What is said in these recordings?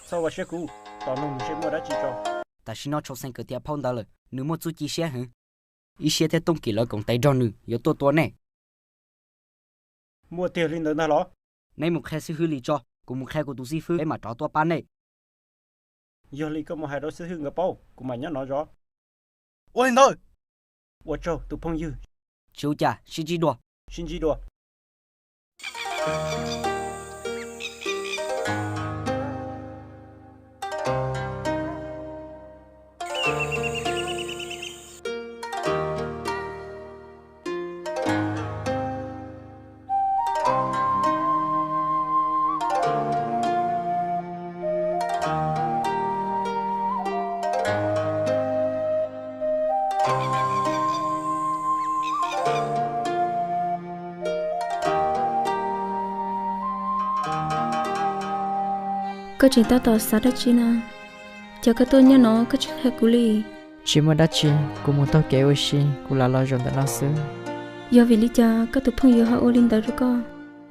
Txhob ua siab kub, tos mloog nws seb muaj dab tsi tso. Tam sim no Tshauv Xeem kawm tiav phau ntawv lawm, nws muaj txuj ci siab heev. Ib Siab thiab Tooj Kim lawv koom tais nrog nws yuav tuaj tua nej. Muaj tiag li ntawd ntag los? Neb mus qhia xib hwb Lis tso, kuv mus qhia kuv tus xib fwb, peb mam rov tuaj pab nej. Yog li koj mus hais rau xib hwb nkawd paub, kuv mam nyob no zov. Ua li ntawd. Ua tsaug tus phooj ywg. Tsis ua cas, sib ntsib dua. Sib ntsib dua. Koj tseem tab tom xav dab tsi na? Cas koj tuaj nyob no koj tsis qhia kuv li? Tsis muaj dab tsi, kuv mus taug kev ua si, kuv lam los zaum ntawm no xwb. Yog vim li cas koj tus phooj ywg ho ua li ntawd rau koj?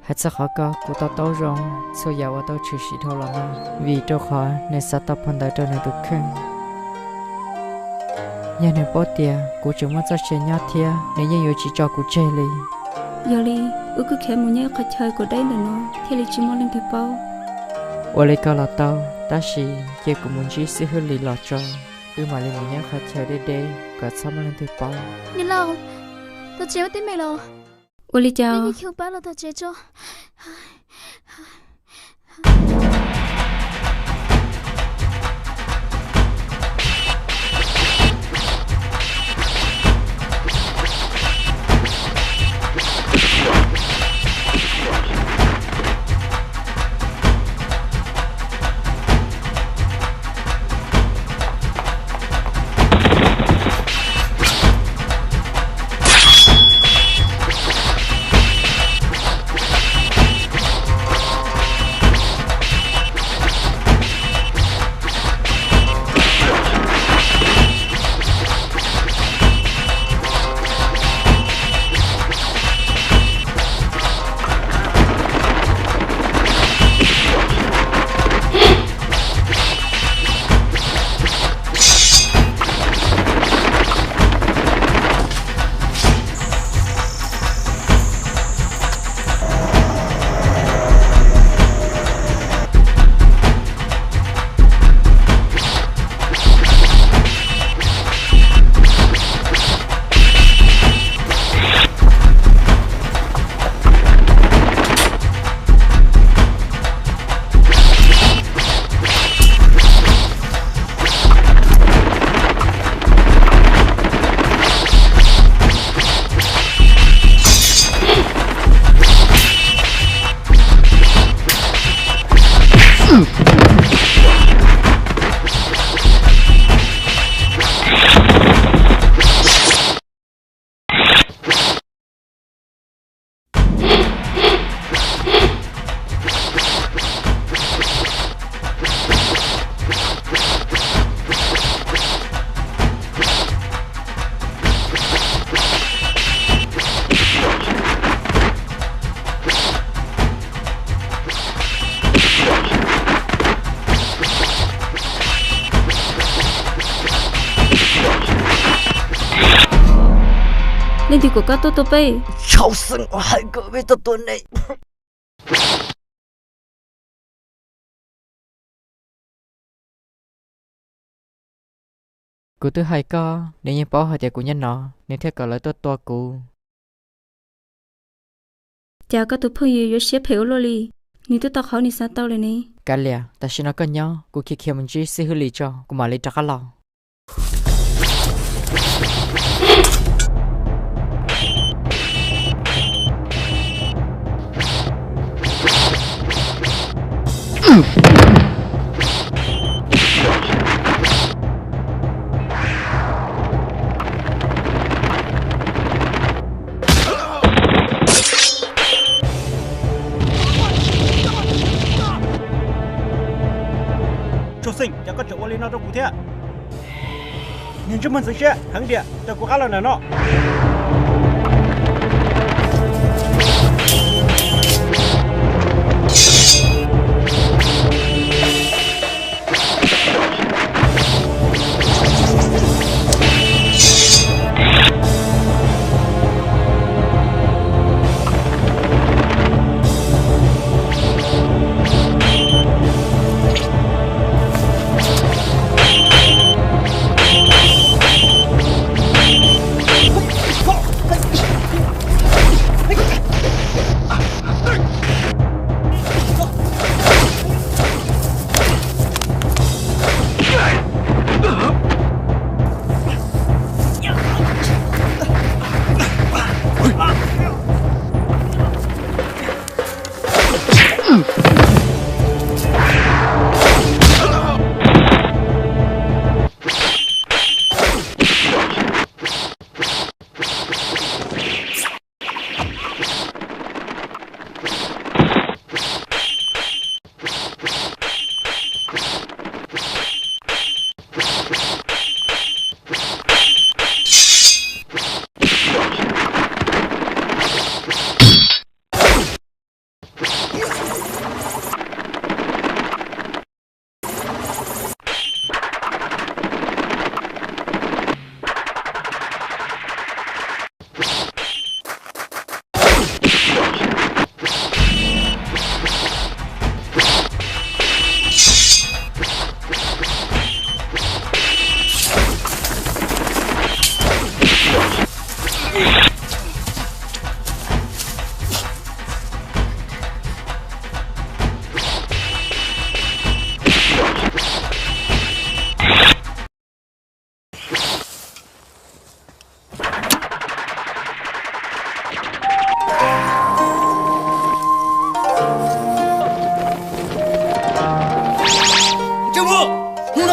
Hais txog qhov ko, kuv to taub zoo txhua yam uas tau tshwm sim dhau los no, vim rau qhov nws xav tau phau ntawv rau nws tus kheej. Yog nws paub tias kuv tseem muaj txoj sia nyob thiab, nws yeej yuav tsis tso kuv tseg li. Yog li, wb kuj khiav mus nyob ib qhov chaw kuv deb ntawm no thiaj li tsis muaj leej twg paub. Ua li ko los tau, tab sis cia kuv mus ntsib xib hwb Lis los tso, wb mam li mus nyob qhov chaw deb deb kom txhob muaj leej twg paub. Niam laus, tau tsev ua teb me los? Ua li cas? Xyoo pab los tau tsev tso. Leej twg kom koj tuaj tua peb? Tshauv Xeem hais kom peb tuaj tua neb. Kuv twb hais koj, nws yeej paub hais tias kuv nyob no, nws thiaj kom lawv tuaj tua kuv. Cas koj tus phooj ywg yuav siab phem ua luaj li, nws twb tau qhov nws xav tau lawm ne. Kav liam, tam sim no koj nyob, kuv khiav khiav mus ntsib xib hwb Lis tso, kuv mam li rov qab los. Tshauv Xeem, cas koj tseem ua li no rau kuv thiab? Niag ntsej muag ntxeev siab, heev tiag, raws kuv qab los ntawm no.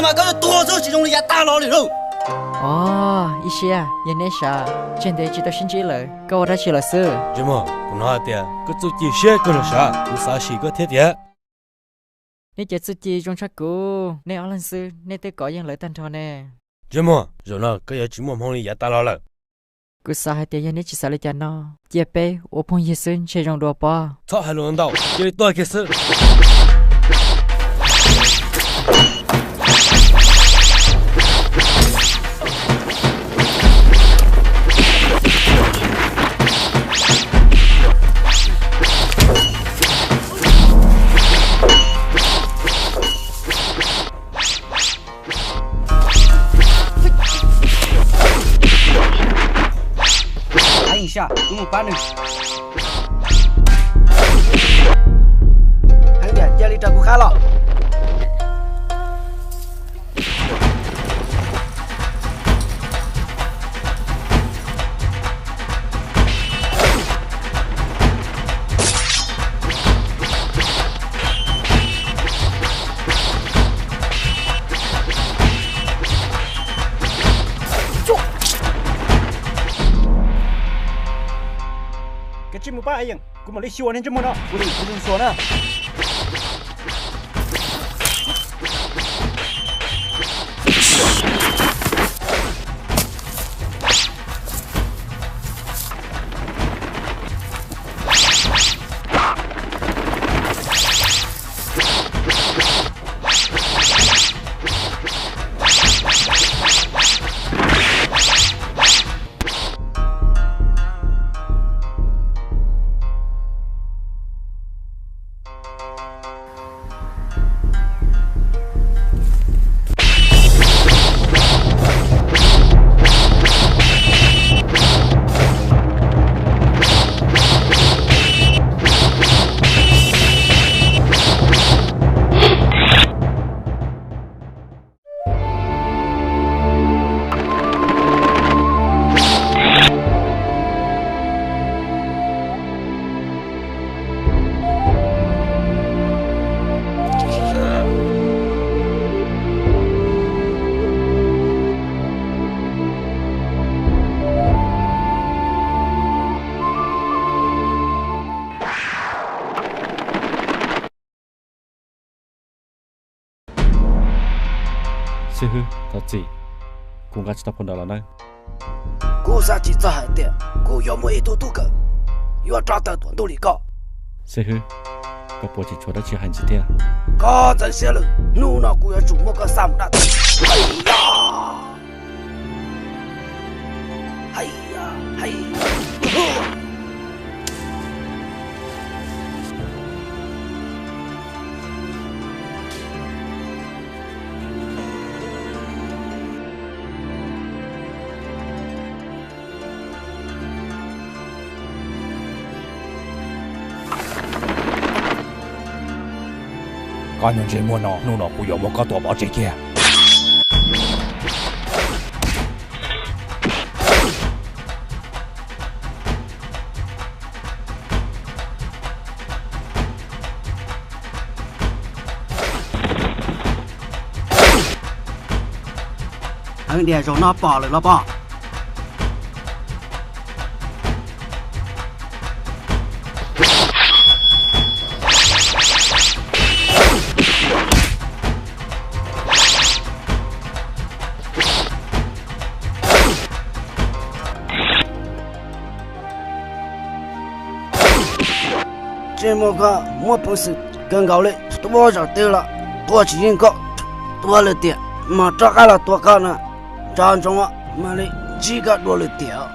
Mas koj yuav tuag xwb, tsis zoo li yav tag los li lauj. Os, Ib Siab, yog neb sav, tseg ntev tsis tau sib ntsib lawm, koj ua dab tsi lawm xwb? Ntsej Muag, kuv hnov hais tias koj txuj ci siab kawg los sav, kuv xav sim koj thiab tiag. Nej cov txuj ci zoo tshaj kuv, nej ob leeg xwb nej twb kov yeej lawv tag nrho ne. Ntsej Muag, zaum no koj yuav tsis muaj hmoo li yav tas los lawm. Kuv xav hais tias yog neb tsis xav li cas no, cia peb ua phooj ywg xwb ntshe zoo dua pob. Txhob hais lus ntau, cia li tuag kiag xwb. Heev tiag, cia li raws kuv qab los. Koj tsis mus pab Yeej, kuv mam li xyuas niag ntsej muag no, kuv li kuv zoo xyuas na. Xib hwb, thov txim, kuv nqa tsis tau phau ntawv los nawb. Kuv xav tsis txog hais tias kuv yuav muaj ib tug tub kawm yuav rov tawm tuam ntuj li koj. Xib hwb, koj puas tseem tshuav dab tsi hais ntxiv thiab? Koj ntxeev siab lawm, hnub no kuv yuav tsum muab koj xa mus dab tsi. Hais ya, hais ya, hais ya. Koj niag ntsej muag no, hnub no kuv yuav muab koj tua pov tseg kiag. Heev tiag, zaum no pom lawm los pob. Ntsej muag, koj muaj peev xwm kawg nkaus li, tua zaum twg los tua tsis yeej koj. Tua lwm tiam mas rov qab los tua koj na, nco ntsoov mam li ntsib koj dua lwm tiam.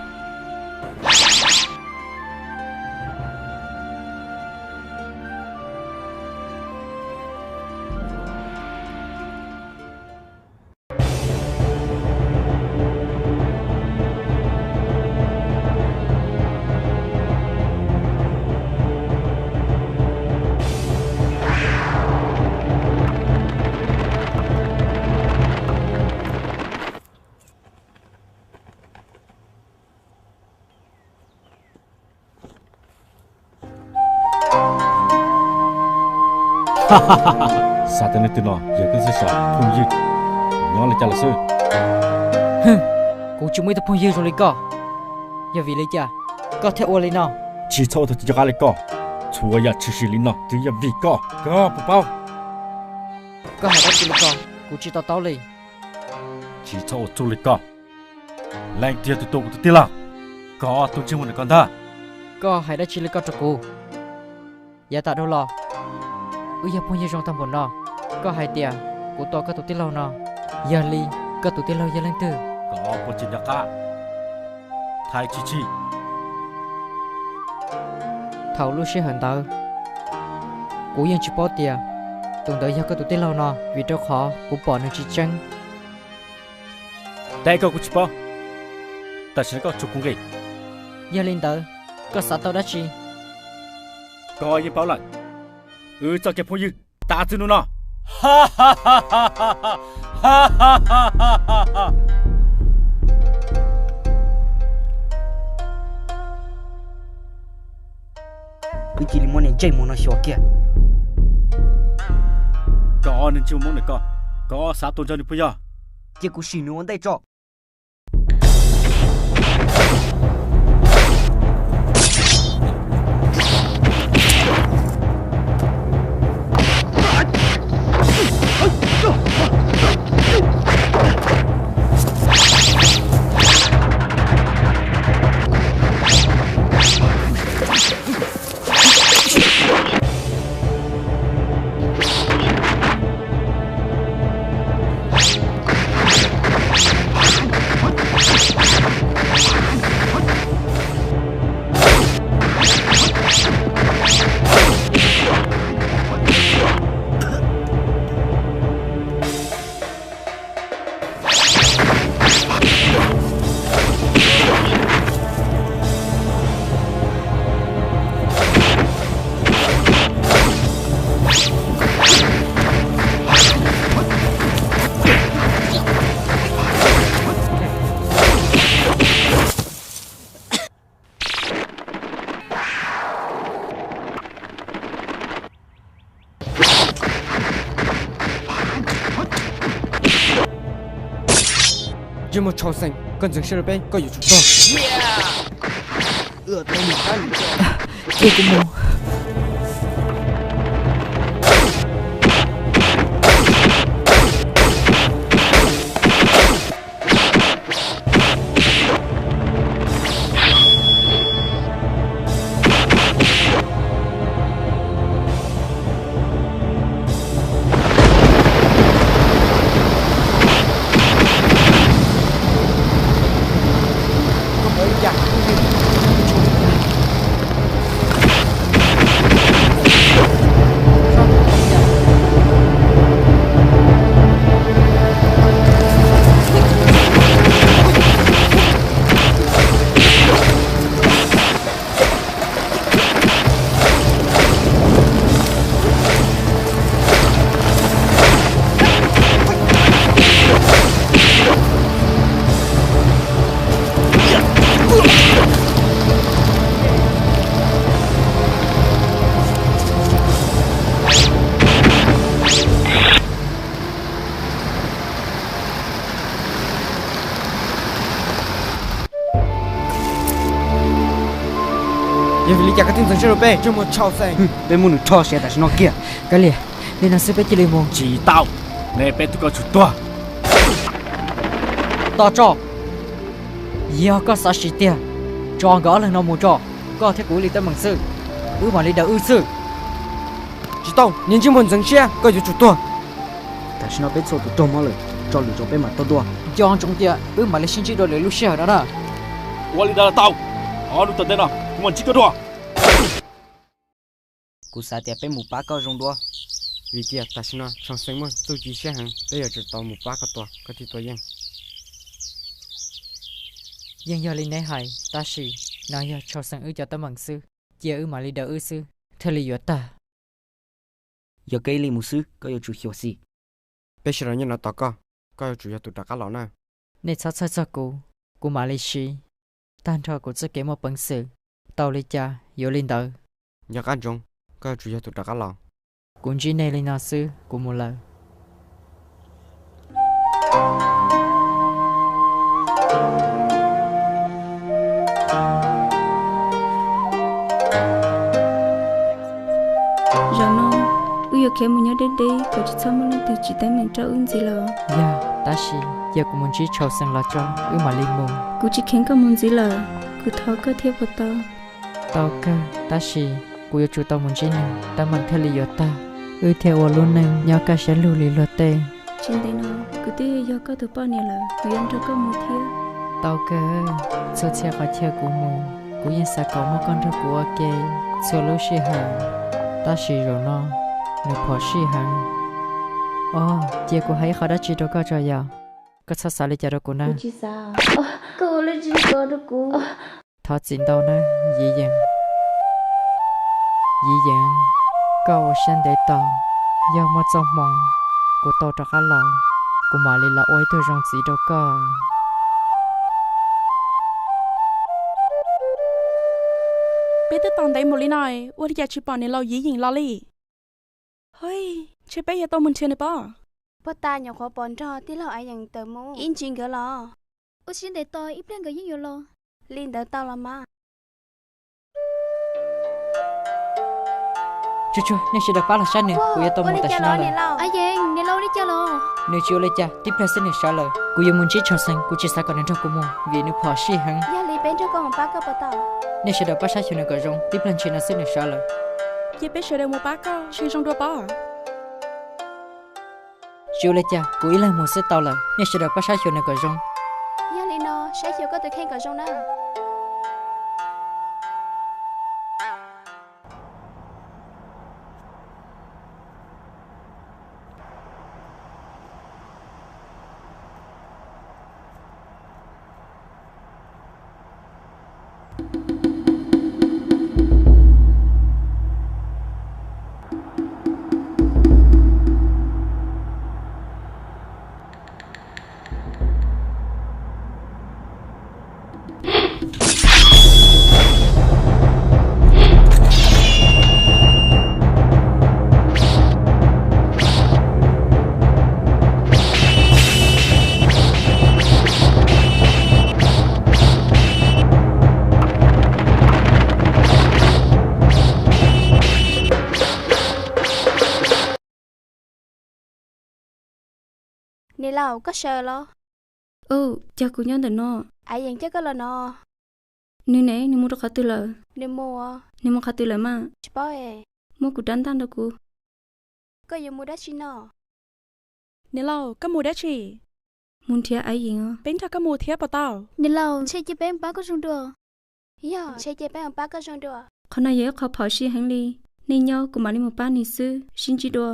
Xav tias leej twg no yog koj xwb sav, phooj ywg. Nyob li cas los xwb. Kuv tsis muaj ib tug phooj ywg zoo li koj. Yog vim li cas koj thiaj ua li no? Tsis txhob ua tug tsis nco qab li koj. Txhua yam tshwm sim li no twb yog vim koj, koj puas paub? Koj hais dab tsi li ko? Kuv tsis to taub li. Tsis txhob ua txuj li koj. Leej twg yog tus tua kuv tus tij laug? Koj tus ntsej muag ntawm koj ntag. Koj hais dab tsi li koj rau kuv? Yav tas dhau los wb yog phooj ywg zoo tag npaum no, koj hais tias kuv tua koj tus tij laug no, yog li koj tus tij laug yog leej twg? Koj puas tsis nco qab? Thaiv Tshis Tshis. Thaum lub sij hawm ntawd, kuv yeej tsis paub tias tus ntawd yog koj tus tij laug no, vim rau qhov kuv pom nws tsis tseeb. Teb koj kuv tsis paub, tam sim no koj tsum kuv nqi. Yog li ntawd, koj xav tau dab tsi? Koj yeej paub lawm, wb txoj kev phooj ywg tas txij hnub no. Wb cia li muab niag ntsej muag no xyuas kiag. Koj niag ntsej muag Hmoob ntawm koj, koj xav tua nrog nws puas yog? Cia kuv sim nws ua ntej tso. Ntsej muag tshau xeem, koj ntxeev siab rau peb, koj yuav tsum tuag. Cia kuv mus. Yog vim li cas koj thiaj ntxeev siab rau peb, ntsej muag tshau xeem? Peb muab nws rho siav tam sim no kiag. Kav liam, li no xwb peb cia li mus. Tsis tau, nej peb tug koj tsum tuag. Tos tso, yog koj xav siv tiag, tso nkawd ob leeg no mus tso. Koj thiab kuv ib leeg teeb meem xwb, wb mam li daws wb xwb. Tsis tau, niag ntsej muag ntxeev siab, koj yuav tsum tuag. Tam sim no peb txhua tus raug mob lawm, tso lwm zaus peb mam taug dua. Nco ntsoov tias wb mam li sib ntsib dua lwm lub sij hawm no na. Ua li ntawd los tau, ob hnub tom ntej no kuv mam ntsib koj dua. Kuv xav tias peb mus pab koj zoo dua, vim tias tam sim no Tshau Xeem muaj txuj ci siab heev, peb yuav tsum tau mus pab koj tua, koj thiaj tua yeej. Yeej yog li neb hais, tab sis no yog Tshau Xeem wb cov teeb meem xwb, cia wb mam li daws wb xwb thiaj li yuav tag. Yog koj ib leeg mus xwb, koj yuav tsum xyuam xim. Peb sawv daws nyob no tos koj, koj yuav tsum yog tus rov qab los na. Nej txhob txhawj txog kuv, kuv mam li siv tag nrho kuv txoj kev muaj peev xwm, tau li cas yuav li ntawd. Nco qab ntsoov, koj yuav tsum yog tus rov qab los. Kuv ntsib nej li no xwb, kuv mus lawm. Khiav mus nyob deb deb kom tsis txhob muaj leej twg tsis teeb meem rau wb ntxiv los. Yog, tab sis cia kuv mus ntsib Tshauv Xees los tso wb mam li mus. Kuv tsis kheev koj mus ntxiv lawm, kuv thov koj thiab puas tau? Tau kawg, tab sis kuv yuav tsum tau mus ntsib nws, teeb meem thiaj li yuav tag, wb thiaj ua lub neej nyob kaj siab lug li luag tej. Tsis ntev no kuv twb yog koj tus poj niam lawm, kuv yuav nrog koj mus thiab. Tau kawg, txhua txhia qhov chaw kuv mus, kuv yeej xav kom muaj koj nrog kuv ua ke txhua lub sij hawm, tab sis zaum no nws phom sij heev. Os, cia kuv hais ib qho dab tsi rau koj tso yom. Koj txhob xav li cas rau kuv na. Koj ua dab tsi ko rau kuv? Thov txim ntau na, Yiv Yees. Yiv Yees, koj ua siab ntev tos, yog muaj txoj hmoo kuv tau rov qab los, kuv mam li los ua ib tug zoo txiv rau koj. Peb twb tos ntev mus li no, ua li cas tsis pom niam laus Yiv Yees los li? Hwj, ntshe peb yuav tau mus nrhiav nws pob. Pog tas nyuam qhuav pom nrog tij laug Aiv Yees tawm mus ib ntsis nkawd los. Ua siab ntev tos, ib pliag nkawd yeej yuav los. Li ntawd tau los mas. Tsuag tsuag, nej sawv daws pab los saib nws, kuv yuav tau mus tam sim no lawm. Aiv Yees, niam laus ua li cas los? Nws tsis ua li cas, tib pliag xwb nws sawv lawm. Kuv yuav mus ntsib Tshauv Xees, kuv tsis xav kom nws nrog kuv mus vim nws phom sij heev. Yog li peb nrog koj mus pab koj puas tau? Nej sawv daws pab saib xyuas nws kom zoo, tib pliag ntshis no xwb nws sawv lawm. Cia peb sawv daws mus pab koj, ntshe zoo dua pob. Tsis ua li cas, kuv ib leeg mus xwb tau lawm, nej sawv daws pab saib xyuas nws kom zoo. Yog li no, saib xyuas koj tus kheej kom zoo na. Niam laus, koj sawv los? Ub, cas kuv nyob ntawm no? Aiv Yees coj koj los no. Nws ne, nws mus rau qhov twg lawm? Nws mus. Nws mus qhov twg lawm mas? Tsis paub es. Muab kuv rab ntaj nrog kuv. Koj yuav mus dab tsi no? Niam laus, koj mus dab tsi? Mus nrhiav Aiv Yees os. Peb nrog koj mus thiab puas tau? Niam laus, ntshe cia peb pab koj zoo dua. Yog, ntshe cia peb pab koj zoo dua. Qhov no yog ib qho phom sij heev li. Nej nyob kuv mam li mus pab nws xwb, sib ntsib dua.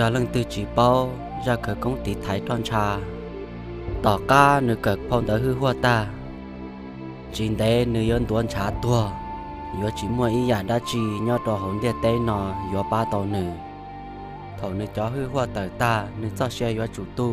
Yog leej twg tsis paub zaj khawv koob tiv thaiv roj ntsha, tom qab nws kawm phau ntawv hwj huaj tag, tsis ntev nws yuav ntuav ntshav tuag. Yuav tsis muaj ib yam dab tsi nyob rau hauv ntiaj teb no yuav pab tau nws. Thaum nws cov hwj huaj tawm tag, nws txoj sia yuav tsum tu.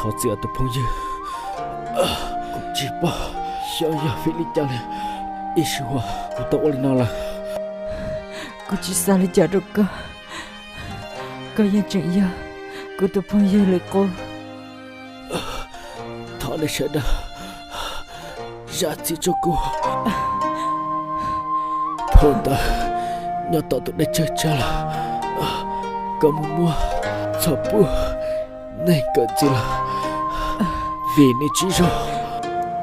Thov txim os tus phooj ywg, kuv tsis paub xyov yog vim li cas li, ib sij huam kuv tau ua li no lawm. Kuv tsis xav li cas rau koj, koj yeej tseem yog kuv tus phooj ywg li qub. Thov nej sawv daws zam txim rau kuv. Phau ntawv nyob tom tus dej tsawg tsawg lawm, koj mus muab txog pub neeg kawm ntxiv lawm, vim nws tsis zoo.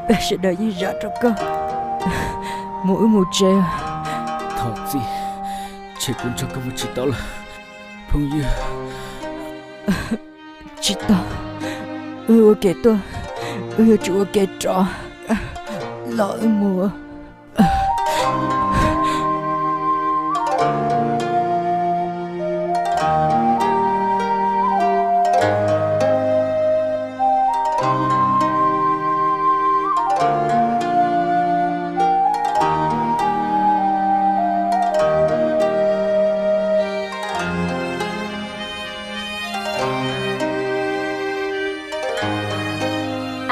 Peb sawv daws yeej zam rau koj, mus wb mus tsev. Thov txim, ntshe kuv nrog koj mus tsis tau lawm phooj ywg. Tsis tau, wb ua kev tuaj, wb yuav tsum ua kev rov, los wb mus.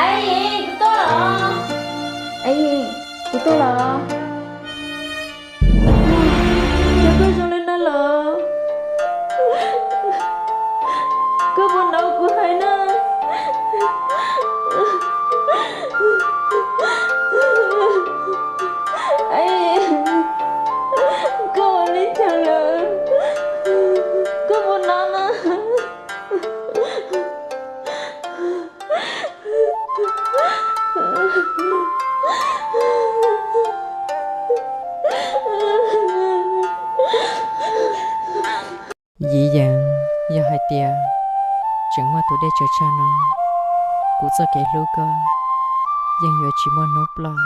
Aib, kuv tuaj los. Aib, kuv tuaj los. Cas koj zoo li no los? Koj puas hnov kuv hais na? Aib, koj ua li cas lawm? Koj puas hnov na? Yiv Yees, yog hais tias tseem muaj tus dej tsawg tsawg no, kuv txoj kev hlub koj yeej yuav tsis muaj hnub ploj.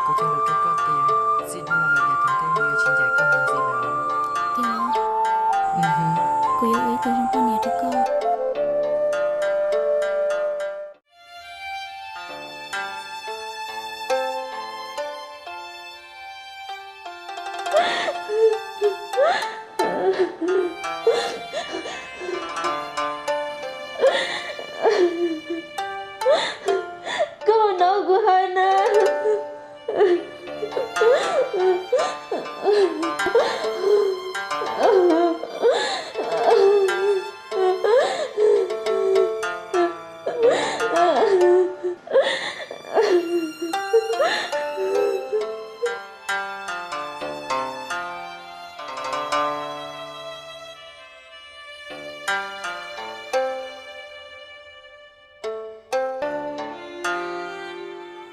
Kuv cog lus rau koj tias txij hnub no los yav tom ntej kuv yuav tsis ncaim koj mus ntxiv lawm. Tiag, kuv yuav ua ib tug zoo poj niam rau koj. Koj hnov kuv hais na.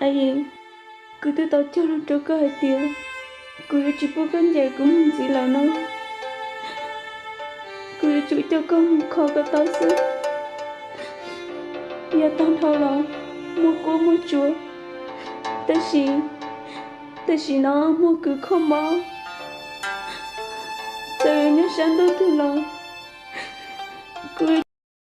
Aib, kuv twb tau cog lus rau koj hais tias kuv yuav tsis pub koj ncaim kuv mus ntxiv lawm no. Kuv yuav tsum coj koj mus kho kom tau xwb. Yav tag dhau los muaj quab muaj tsuas, Tab sis, tam sim no muaj kws kho mob, txawm nyob sab ntuj twg los kuv